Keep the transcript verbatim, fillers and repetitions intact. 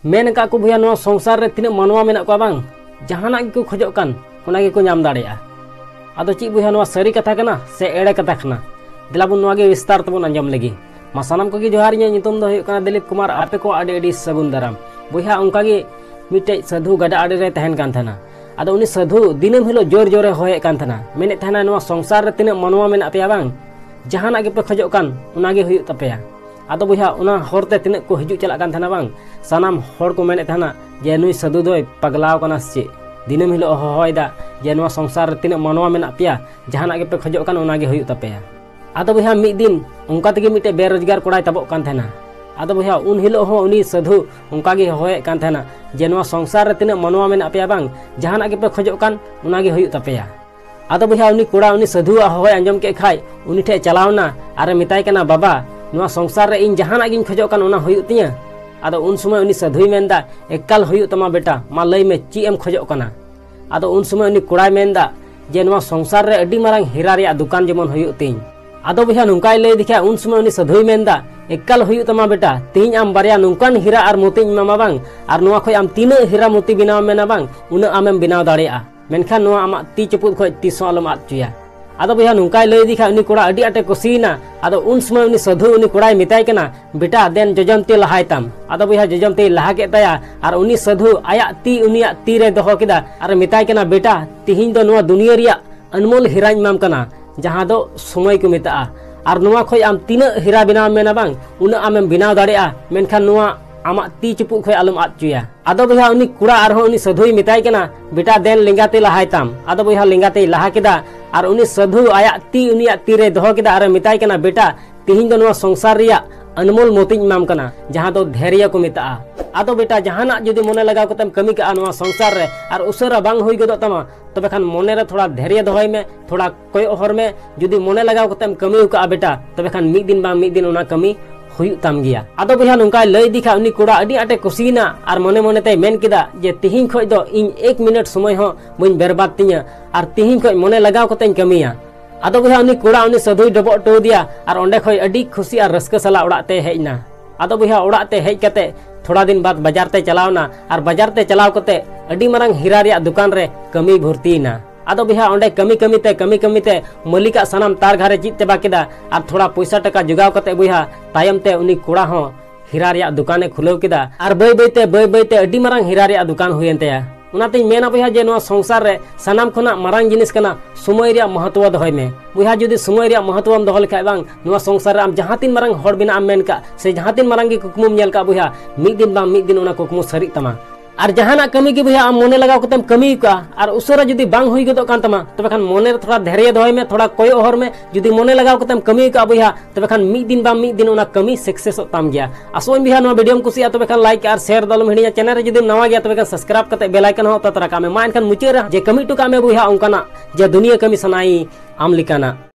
ᱢᱮᱱ ᱟᱠᱟᱫ ᱠᱚ ᱵᱚᱭᱦᱟ, ᱱᱚᱣᱟ ᱥᱚᱝᱥᱟᱨ ᱨᱮ ᱛᱤᱱᱟᱹᱜ ᱢᱟᱱᱣᱟ ᱢᱮᱱᱟᱜ ᱠᱚᱣᱟ ᱵᱟᱝ, ᱡᱟᱦᱟᱱᱟᱜ ᱜᱮᱠᱚ ᱠᱷᱚᱡᱚᱜ ᱠᱟᱱ ᱚᱱᱟ ᱜᱮᱠᱚ ᱧᱟᱢ ᱫᱟᱲᱮᱭᱟᱜᱼᱟ᱾ ᱟᱫᱚ ᱪᱮᱫ ᱵᱚᱭᱦᱟ, ᱱᱚᱣᱟ ᱥᱟᱹᱨᱤ ᱠᱟᱛᱷᱟ ᱠᱟᱱᱟ ᱥᱮ ᱮᱲᱮ ᱠᱟᱛᱷᱟ ᱠᱟᱱᱟ? ᱫᱮᱞᱟ ᱵᱚᱱ ᱱᱚᱣᱟ ᱜᱮ ᱵᱤᱥᱛᱟᱨ ᱛᱮᱵᱚᱱ ᱟᱸᱡᱚᱢ ᱞᱮᱜᱮ᱾ ᱢᱟ ᱥᱟᱱᱟᱢ ᱠᱚᱜᱮ ᱡᱚᱦᱟᱨ, ᱤᱧᱟᱹᱜ ᱧᱩᱛᱩᱢ ᱫᱚ ᱦᱩᱭᱩᱜ ᱠᱟᱱᱟ ᱫᱤᱞᱤᱯ ᱠᱩᱢᱟᱨ᱾ ᱟᱯᱮ ᱠᱚ ᱟᱹᱰᱤ ᱟᱹᱰᱤ ᱥᱟᱹᱜᱩᱱ ᱫᱟᱨᱟᱢ᱾ ᱵᱚᱭᱦᱟ, ᱚᱱᱠᱟ ᱜᱮ ᱢᱤᱫᱴᱮᱡ ᱥᱟᱹᱫᱷᱩ ᱜᱟᱰᱟ ᱟᱲᱮ ᱨᱮ ᱛᱟᱦᱮᱱ ᱠᱟᱱ ᱛᱟᱦᱮᱱᱟ᱾ ᱟᱫᱚ ᱩᱱᱤ ᱥᱟᱹᱫᱷᱩ ᱫᱤᱱᱟᱹᱢ ᱦᱤᱞᱳᱜ ᱡᱳᱨ ᱡᱳᱨᱮ ᱦᱚᱦᱚᱭᱮᱫ ᱠᱟᱱ ᱛᱟᱦᱮᱱᱟ, ᱢᱮᱱᱮᱫ ᱛᱟᱦᱮᱱᱟ, "ᱱᱚᱣᱟ ᱥᱚᱝᱥᱟᱨ ᱨᱮ ᱛᱤᱱᱟᱹᱜ ᱢᱟᱱᱣᱟ ᱢᱮᱱᱟᱜ ᱯᱮᱭᱟ ᱵᱟᱝ, ᱡᱟᱦᱟᱱᱟᱜ ᱜᱮᱯᱮ ᱠᱷᱚᱡᱚᱜ ᱠᱟᱱ ᱚᱱᱟ ᱜᱮ ᱦᱩᱭᱩᱜ ᱛᱟᱯᱮᱭᱟ᱾" ᱟᱫᱚ ᱵᱚᱭᱦᱟ, ᱚᱱᱟ ᱦᱚᱨ ᱛᱮ ᱛᱤᱱᱟᱹᱜ ᱠᱚ ᱦᱤᱡᱩᱜ ᱪᱟᱞᱟᱜ ᱠᱟᱱ ᱛᱟᱦᱮᱱᱟ ᱵᱟᱝ, ᱥᱟᱱᱟᱢ ᱦᱚᱲ ᱠᱚ ᱢᱮᱱᱮᱫ ᱛᱟᱦᱮᱱᱟ ᱡᱮ, "ᱱᱩᱭ ᱥᱟᱹᱫᱷᱩ ᱫᱚᱭ ᱯᱟᱜᱽᱞᱟᱣ ᱠᱟᱱᱟ ᱥᱮ ᱪᱮᱫ? ᱫᱤᱱᱟᱹᱢ ᱦᱤᱞᱳᱜ ᱦᱚᱦᱚᱭᱮᱫᱟ ᱡᱮ, 'ᱱᱚᱣᱟ ᱥᱚᱝᱥᱟᱨ ᱨᱮ ᱛᱤᱱᱟᱹᱜ ᱢᱟᱱᱣᱟ ᱢᱮᱱᱟᱜ ᱯᱮᱭᱟ, ᱡᱟᱦᱟᱱᱟᱜ ᱜᱮᱯᱮ ᱠᱷᱚᱡᱚᱜ ᱠᱟᱱ ᱚᱱᱟ ᱜᱮ ᱦᱩᱭᱩᱜ ᱛᱟᱯᱮᱭᱟ᱾'" ᱟᱫᱚ ᱵᱚᱭᱦᱟ, ᱢᱤᱫ ᱫᱤᱱ ᱚᱱᱠᱟ ᱛᱮᱜᱮ ᱢᱤᱫᱴᱮᱡ ᱵᱮᱨᱳᱡᱽᱜᱟᱨ ᱠᱚᱲᱟᱭ ᱛᱟᱵᱚᱜ ᱠᱟᱱ ᱛᱟᱦᱮᱱᱟ᱾ ᱟᱫᱚ ᱵᱚᱭᱦᱟ, ᱩᱱ ᱦᱤᱞᱳᱜ ᱦᱚᱸ ᱩᱱᱤ ᱥᱟᱹᱫᱷᱩ ᱚᱱᱠᱟ ᱜᱮ ᱦᱚᱦᱚᱭᱮᱫ ᱠᱟᱱ ᱛᱟᱦᱮᱱᱟ ᱡᱮ, "ᱱᱚᱣᱟ ᱥᱚᱝᱥᱟᱨ ᱨᱮ ᱛᱤᱱᱟᱹᱜ ᱢᱟᱱᱣᱟ ᱢᱮᱱᱟᱜ ᱯᱮᱭᱟ ᱵᱟᱝ, ᱡᱟᱦᱟᱱᱟᱜ ᱜᱮᱯᱮ ᱠᱷᱚᱡᱚᱜ ᱠᱟᱱ ᱚᱱᱟ ᱜᱮ ᱦᱩᱭᱩᱜ ᱛᱟᱯᱮᱭᱟ᱾" ᱟᱫᱚ ᱵᱚᱭᱦᱟ, ᱩᱱᱤ ᱠᱚᱲᱟ ᱩᱱᱤ ᱥᱟᱹᱫᱷᱩᱣᱟᱜ ᱦᱚᱦᱚᱭ ᱟᱸᱡᱚᱢ ᱠᱮᱫ ᱠᱷᱟᱡ ᱩᱱᱤ ᱴᱷᱮᱡ ᱪᱟᱞᱟᱣ ᱮᱱᱟ ᱟᱨᱮ ᱢᱮᱛᱟᱭ ᱠᱟᱱᱟ, "ᱵᱟᱵᱟ, ᱱᱚᱣᱟ ᱥᱚᱝᱥᱟᱨ ᱨᱮ ᱤᱧ ᱡᱟᱦᱟᱱᱟᱜ ᱜᱤᱧ ᱠᱷᱚᱡᱚᱜ ᱠᱟᱱ ᱚᱱᱟ ᱦᱩᱭᱩᱜ ᱛᱤᱧᱟᱹ?" ᱟᱫᱚ ᱩᱱ ᱥᱚᱢᱚᱭ ᱩᱱᱤ ᱥᱟᱹᱫᱷᱩᱭ ᱢᱮᱱᱫᱟ, "ᱮᱠᱟᱞ ᱦᱩᱭᱩᱜ ᱛᱟᱢᱟ ᱵᱮᱴᱟ, ᱢᱟ ᱞᱟᱹᱭ ᱢᱮ ᱪᱮᱫ ᱮᱢ ᱠᱷᱚᱡᱚᱜ ᱠᱟᱱᱟ?" ᱟᱫᱚ ᱩᱱ ᱥᱚᱢᱚᱭ ᱩᱱᱤ ᱠᱚᱲᱟᱭ ᱢᱮᱱᱫᱟ ᱡᱮ, "ᱱᱚᱣᱟ ᱥᱚᱝᱥᱟᱨ ᱨᱮ ᱟᱹᱰᱤ ᱢᱟᱨᱟᱝ ᱦᱤᱨᱟ ᱨᱮᱭᱟᱜ ᱫᱚᱠᱟᱱ ᱡᱮᱢᱚᱱ ᱦᱩᱭᱩᱜ ᱛᱤᱧ᱾" ᱟᱫᱚ ᱵᱚᱭᱦᱟ, ᱱᱚᱝᱠᱟᱭ ᱞᱟᱹᱭ ᱫᱮᱠᱷᱟᱡ ᱩᱱ ᱥᱚᱢᱚᱭ ᱩᱱᱤ ᱥᱟᱹᱫᱷᱩᱭ ᱢᱮᱱᱫᱟ, "ᱮᱠᱟᱞ ᱦᱩᱭᱩᱜ ᱛᱟᱢᱟ ᱵᱮᱴᱟ, ᱛᱮᱦᱮᱧ ᱟᱢ ᱵᱟᱨᱭᱟ ᱱᱚᱝᱠᱟᱱ ᱦᱤᱨᱟ ᱟᱨ ᱢᱚᱛᱤᱧ ᱮᱢᱟᱢᱟ ᱵᱟᱝ, ᱟᱨ ᱱᱚᱣᱟ ᱠᱷᱚᱡ ᱟᱢ ᱛᱤᱱᱟᱹᱜ ᱦᱤᱨᱟ ᱢᱚᱛᱤ ᱵᱮᱱᱟᱣ ᱮᱢ ᱢᱮᱱᱟ ᱵᱟᱝ, ᱩᱱᱟᱹᱜ ᱟᱢᱮᱢ ᱵᱮᱱᱟᱣ ᱫᱟᱲᱮᱭᱟᱜᱼᱟ᱾ ᱢᱮᱱᱠᱷᱟᱱ ᱱᱚᱣᱟ ᱟᱢᱟᱜ ᱛᱤ ᱪᱩᱯᱩᱫ ᱠᱷᱚᱡ ᱛᱤᱥ ᱦᱚᱸ ᱟᱞᱚᱢ ᱟᱫ ᱦᱚᱪᱚᱭᱟ᱾" ᱟᱫᱚ ᱵᱚᱭᱦᱟ, ᱱᱚᱝᱠᱟᱭ ᱞᱟᱹᱭ ᱫᱮᱠᱷᱟᱡ ᱩᱱᱤ ᱠᱚᱲᱟ ᱟᱹᱰᱤ ᱟᱸᱴᱮ ᱠᱩᱥᱤᱭᱮᱱᱟ᱾ ᱟᱫᱚ ᱩᱱ ᱥᱚᱢᱚᱭ ᱩᱱᱤ ᱥᱟᱹᱫᱷᱩ ᱩᱱᱤ ᱠᱚᱲᱟᱭ ᱢᱮᱛᱟᱭ ᱠᱟᱱᱟ, "ᱵᱮᱴᱟ, ᱫᱮᱱ ᱡᱚᱡᱚᱢ ᱛᱤ ᱞᱟᱦᱟᱭ ᱛᱟᱢ᱾" ᱟᱫᱚ ᱵᱚᱭᱦᱟ, ᱡᱚᱡᱚᱢ ᱛᱤᱭ ᱞᱟᱦᱟ ᱠᱮᱫ ᱛᱟᱭᱟ ᱟᱨ ᱩᱱᱤ ᱥᱟᱹᱫᱷᱩ ᱟᱭᱟᱜ ᱛᱤ ᱩᱱᱤᱭᱟᱜ ᱛᱤ ᱨᱮ ᱫᱚᱦᱚ ᱠᱮᱫᱟ ᱟᱨ ᱢᱮᱛᱟᱭ ᱠᱟᱱᱟ, "ᱵᱮᱴᱟ, ᱛᱤᱦᱤᱧ ᱫᱚ ᱱᱚᱣᱟ ᱫᱩᱱᱤᱭᱟᱹ ᱨᱮᱭᱟᱜ ᱟᱱᱢᱳᱞ ᱦᱤᱨᱟᱧ ᱮᱢᱟᱢ ᱠᱟᱱᱟ, ᱡᱟᱦᱟᱸ ᱫᱚ ᱥᱚᱢᱚᱭ ᱠᱚ ᱢᱮᱛᱟᱜᱼᱟ᱾ ᱟᱨ ᱱᱚᱣᱟ ᱠᱷᱚᱡ ᱟᱢ ᱛᱤᱱᱟᱹᱜ ᱦᱤᱨᱟ ᱵᱮᱱᱟᱣ ᱮᱢ ᱢᱮᱱᱟ ᱵᱟᱝ, ᱩᱱᱟᱹᱜ ᱟᱢᱮᱢ ᱵᱮᱱᱟᱣ ᱫᱟᱲᱮᱭᱟᱜᱼᱟ, ᱢᱮᱱᱠᱷᱟᱱ ᱱᱚᱣᱟ ᱟᱢᱟᱜ ᱛᱤ ᱪᱩᱯᱩᱫ ᱠᱷᱚᱡ ᱟᱞᱚᱢ ᱟᱫ ᱦᱚᱪᱚᱭᱟ᱾" ᱟᱫᱚ ᱵᱚᱭᱦᱟ, ᱩᱱᱤ ᱠᱚᱲᱟ ᱟᱨᱦᱚᱸ ᱩᱱᱤ ᱥᱟᱹᱫᱷᱩᱭ ᱢᱮᱛᱟᱭ ᱠᱟᱱᱟ, "ᱵᱮᱴᱟ, ᱫᱮᱱ ᱞᱮᱸᱜᱟ ᱛᱤ ᱞᱟᱦᱟᱭ ᱛᱟᱢ᱾" ᱟᱫᱚ ᱵᱚᱭᱦᱟ, ᱞᱮᱸᱜᱟ ᱛᱤᱭ ᱞᱟᱦᱟ ᱠᱮᱫᱟ ᱟᱨ ᱩᱱᱤ ᱥᱟᱹᱫᱷᱩ ᱟᱭᱟᱜ ᱛᱤ ᱩᱱᱤᱭᱟᱜ ᱛᱤ ᱨᱮᱭ ᱫᱚᱦᱚ ᱠᱮᱫᱟ ᱟᱨᱮ ᱢᱮᱛᱟᱭ ᱠᱟᱱᱟ, "ᱵᱮᱴᱟ, ᱛᱤᱦᱤᱧ ᱫᱚ ᱱᱚᱣᱟ ᱥᱚᱝᱥᱟᱨ ᱨᱮᱭᱟᱜ ᱟᱱᱢᱳᱞ ᱢᱚᱛᱤᱧ ᱮᱢᱟᱢ ᱠᱟᱱᱟ, ᱡᱟᱦᱟᱸ ᱫᱚ ᱫᱷᱮᱨᱭᱚ ᱠᱚ ᱢᱮᱛᱟᱜᱼᱟ᱾ ᱟᱫᱚ ᱵᱮᱴᱟ, ᱡᱟᱦᱟᱱᱟᱜ ᱡᱩᱫᱤ ᱢᱚᱱᱮ ᱞᱟᱜᱟᱣ ᱠᱟᱛᱮᱢ ᱠᱟᱹᱢᱤ ᱠᱟᱜᱼᱟ ᱱᱚᱣᱟ ᱥᱚᱝᱥᱟᱨ ᱨᱮ ᱟᱨ ᱩᱥᱟᱹᱨᱟ ᱵᱟᱝ ᱦᱩᱭ ᱜᱚᱫᱚᱜ ᱛᱟᱢᱟ, ᱛᱚᱵᱮ ᱠᱷᱟᱱ ᱢᱚᱱᱮ ᱨᱮ ᱛᱷᱚᱲᱟ ᱫᱷᱮᱨᱭᱚ ᱫᱚᱦᱚᱭ ᱢᱮ, ᱛᱷᱚᱲᱟ ᱠᱚᱭᱚᱜ ᱦᱚᱨ ᱢᱮ᱾ ᱡᱩᱫᱤ ᱢᱚᱱᱮ ᱞᱟᱜᱟᱣ ᱠᱟᱛᱮᱢ ᱠᱟᱹᱢᱤ ᱟᱠᱟᱜᱼᱟ ᱵᱮᱴᱟ, ᱛᱚᱵᱮ ᱠᱷᱟᱱ ᱢᱤᱫ ᱫᱤᱱ ᱵᱟᱝ ᱢᱤᱫ ᱫᱤᱱ ᱚᱱᱟ ᱠᱟᱹᱢᱤ ᱦᱩᱭᱩᱜ ᱛᱟᱢ ᱜᱮᱭᱟ᱾" ᱟᱫᱚ ᱵᱚᱭᱦᱟ, ᱱᱚᱝᱠᱟᱭ ᱞᱟᱹᱭ ᱤᱫᱤ ᱠᱷᱟᱡ ᱩᱱᱤ ᱠᱚᱲᱟ ᱟᱹᱰᱤ ᱟᱸᱴᱮ ᱠᱩᱥᱤᱭᱮᱱᱟ ᱟᱨ ᱢᱚᱱᱮ ᱢᱚᱱᱮ ᱛᱮᱭ ᱢᱮᱱ ᱠᱮᱫᱟ ᱡᱮ, "ᱛᱤᱦᱤᱧ ᱠᱷᱚᱡ ᱫᱚ ᱤᱧ ᱮᱠ ᱢᱤᱱᱤᱴ ᱥᱚᱢᱚᱭ ᱦᱚᱸ ᱵᱟᱹᱧ ᱵᱮᱨᱵᱟᱫ ᱛᱤᱧᱟᱹ ᱟᱨ ᱛᱤᱦᱤᱧ ᱠᱷᱚᱡ ᱢᱚᱱᱮ ᱞᱟᱜᱟᱣ ᱠᱟᱛᱮᱧ ᱠᱟᱹᱢᱤᱭᱟ᱾" ᱟᱫᱚ ᱵᱚᱭᱦᱟ, ᱩᱱᱤ ᱠᱚᱲᱟ ᱩᱱᱤ ᱥᱟᱹᱫᱷᱩᱭ ᱰᱚᱵᱚᱜ ᱦᱚᱴᱚ ᱟᱫᱮᱭᱟ ᱟᱨ ᱚᱸᱰᱮ ᱠᱷᱚᱡ ᱟᱹᱰᱤ ᱠᱷᱩᱥᱤ ᱟᱨ ᱨᱟᱹᱥᱠᱟᱹ ᱥᱟᱞᱟᱜ ᱚᱲᱟᱜ ᱛᱮᱭ ᱦᱮᱡ ᱮᱱᱟ᱾ ᱟᱫᱚ ᱵᱚᱭᱦᱟ ᱚᱲᱟᱜ ᱛᱮ ᱦᱮᱡ ᱠᱟᱛᱮ ᱛᱷᱚᱲᱟ ᱫᱤᱱ ᱵᱟᱫ ᱵᱟᱡᱟᱨ ᱛᱮ ᱪᱟᱞᱟᱣ ᱮᱱᱟ ᱟᱨ ᱵᱟᱡᱟᱨ ᱛᱮ ᱪᱟᱞᱟᱣ ᱠᱟᱛᱮ ᱟᱹᱰᱤ ᱢᱟᱨᱟᱝ ᱦᱤᱨᱟ ᱨᱮᱭᱟᱜ ᱫᱚᱠᱟᱱ ᱨᱮ ᱠᱟᱹᱢᱤᱭ ᱵᱷᱚᱨᱛᱤᱭᱮᱱᱟ᱾ ᱟᱫᱚ ᱵᱚᱭᱦᱟ ᱚᱸᱰᱮ ᱠᱟᱹᱢᱤ ᱠᱟᱹᱢᱤ ᱛᱮ ᱠᱟᱹᱢᱤ ᱠᱟᱹᱢᱤ ᱛᱮ ᱢᱟᱹᱞᱤᱠᱟᱜ ᱥᱟᱱᱟᱢ ᱛᱟᱨ ᱜᱷᱟᱨᱮ ᱪᱮᱫ ᱪᱟᱵᱟ ᱠᱮᱫᱟ ᱟᱨ ᱛᱷᱚᱲᱟ ᱯᱚᱭᱥᱟ ᱴᱟᱠᱟ ᱡᱚᱜᱟᱣ ᱠᱟᱛᱮ ᱵᱚᱭᱦᱟ ᱛᱟᱭᱚᱢ ᱛᱮ ᱩᱱᱤ ᱠᱚᱲᱟ ᱦᱚᱸ ᱦᱤᱨᱟ ᱨᱮᱭᱟᱜ ᱫᱚᱠᱟᱱᱮ ᱠᱷᱩᱞᱟᱹᱣ ᱠᱮᱫᱟ ᱟᱨ ᱵᱟᱹᱭ ᱵᱟᱹᱭ ᱛᱮ ᱵᱟᱹᱭ ᱵᱟᱹᱭ ᱛᱮ ᱟᱹᱰᱤ ᱢᱟᱨᱟᱝ ᱦᱤᱨᱟ ᱨᱮᱭᱟᱜ ᱫᱚᱠᱟᱱ ᱦᱩᱭᱮᱱ ᱛᱟᱭᱟ᱾ ᱚᱱᱟᱛᱤᱧ ᱢᱮᱱᱟ ᱵᱚᱭᱦᱟ ᱡᱮ ᱱᱚᱣᱟ ᱥᱚᱝᱥᱟᱨ ᱨᱮ ᱥᱟᱱᱟᱢ ᱠᱷᱚᱱᱟᱜ ᱢᱟᱨᱟᱝ ᱡᱤᱱᱤᱥ ᱠᱟᱱᱟ ᱥᱚᱢᱚᱭ ᱨᱮᱭᱟᱜ ᱢᱚᱦᱚᱛᱣᱚ ᱫᱚᱦᱚᱭ ᱢᱮ᱾ ᱵᱚᱭᱦᱟ ᱡᱩᱫᱤ ᱥᱚᱢᱚᱭ ᱨᱮᱭᱟᱜ ᱢᱚᱦᱚᱛᱣᱚᱢ ᱫᱚᱦᱚ ᱞᱮᱠᱷᱟᱡ ᱵᱟᱝ ᱱᱚᱣᱟ ᱥᱚᱝᱥᱟᱨ ᱨᱮ ᱟᱢ ᱡᱟᱦᱟᱸ ᱛᱤᱱ ᱢᱟᱨᱟᱝ ᱦᱚᱲ ᱵᱮᱱᱟᱜ ᱮᱢ ᱢᱮᱱ ᱠᱟᱜ ᱥᱮ ᱡᱟᱦᱟᱸ ᱛᱤᱱ ᱢᱟᱨᱟᱝ ᱜᱮ ᱠᱩᱠᱢᱩᱢ ᱧᱮᱞ ᱠᱟᱜ ᱵᱚᱭᱦᱟ ᱢᱤᱫ ᱫᱤᱱ ᱵᱟᱝ ᱢᱤᱫ ᱫᱤᱱ ᱚᱱᱟ ᱠᱩᱠᱢᱩ ᱥᱟᱹᱨᱤᱜ ᱛᱟᱢᱟ᱾ ᱟᱨ ᱡᱟᱦᱟᱱᱟᱜ ᱠᱟᱹᱢᱤ ᱜᱮ ᱵᱚᱭᱦᱟ ᱟᱢ ᱢᱚᱱᱮ ᱞᱟᱜᱟᱣ ᱠᱟᱛᱮᱢ ᱠᱟᱹᱢᱤ ᱠᱟᱜᱼᱟ ᱟᱨ ᱩᱥᱟᱹᱨᱟ ᱡᱩᱫᱤ ᱵᱟᱝ ᱦᱩᱭ ᱜᱚᱫᱚᱜ ᱠᱟᱱ ᱛᱟᱢᱟ ᱛᱚᱵᱮ ᱠᱷᱟᱱ ᱢᱚᱱᱮ ᱨᱮ ᱛᱷᱚᱲᱟ ᱫᱷᱮᱨᱭᱚ ᱫᱚᱦᱚᱭ ᱢᱮ, ᱛᱷᱚᱲᱟ ᱠᱚᱭᱚᱜ ᱦᱚᱨ ᱢᱮ᱾ ᱡᱩᱫᱤ ᱢᱚᱱᱮ ᱞᱟᱜᱟᱣ ᱠᱟᱛᱮᱢ ᱠᱟᱹᱢᱤ ᱠᱟᱜᱼᱟ ᱵᱚᱭᱦᱟ ᱛᱚᱵᱮ ᱠᱷᱟᱱ ᱢᱤᱫ ᱫᱤᱱ ᱵᱟᱝ ᱢᱤᱫ ᱫᱤᱱ ᱚᱱᱟ ᱠᱟᱹᱢᱤ ᱥᱟᱠᱥᱮᱥᱚᱜ ᱛᱟᱢ ᱜᱮᱭᱟ᱾ ᱟᱥᱚᱜ ᱟᱹᱧ ᱵᱚᱭᱦᱟ ᱱᱚᱣᱟ ᱵᱷᱤᱰᱤᱭᱳᱢ ᱠᱩᱥᱤᱭᱟᱜᱼᱟ ᱛᱚᱵᱮ ᱠᱷᱟᱱ ᱞᱟᱭᱤᱠ ᱟᱨ ᱥᱮᱭᱟᱨ ᱫᱚ ᱟᱞᱚᱢ ᱦᱤᱲᱤᱧᱟ᱾ ᱪᱮᱱᱮᱞ ᱨᱮ ᱡᱩᱫᱤᱢ ᱱᱟᱣᱟ ᱜᱮᱭᱟ ᱛᱚᱵᱮ ᱠᱷᱟᱱ ᱥᱟᱵᱥᱠᱨᱟᱭᱤᱵ ᱠᱟᱛᱮ ᱵᱮᱞ ᱟᱭᱠᱚᱱ ᱦᱚᱸ ᱚᱛᱟ ᱛᱚᱨᱟ ᱠᱟᱜ ᱢᱮ᱾ ᱢᱟ ᱮᱱᱠᱷᱟᱱ ᱢᱩᱪᱟᱹᱫ ᱨᱮ ᱡᱮ ᱠᱟᱹᱢᱤ ᱦᱚᱴᱚ ᱠᱟᱜ ᱢᱮ ᱵᱚᱭᱦᱟ ᱚᱱᱠᱟᱱᱟᱜ ᱡᱮ ᱫᱩᱱᱤᱭᱟᱹ ᱠᱟᱹᱢᱤ ᱥᱟᱱᱟᱭ ᱟᱢ ᱞᱮᱠᱟᱱᱟᱜ᱾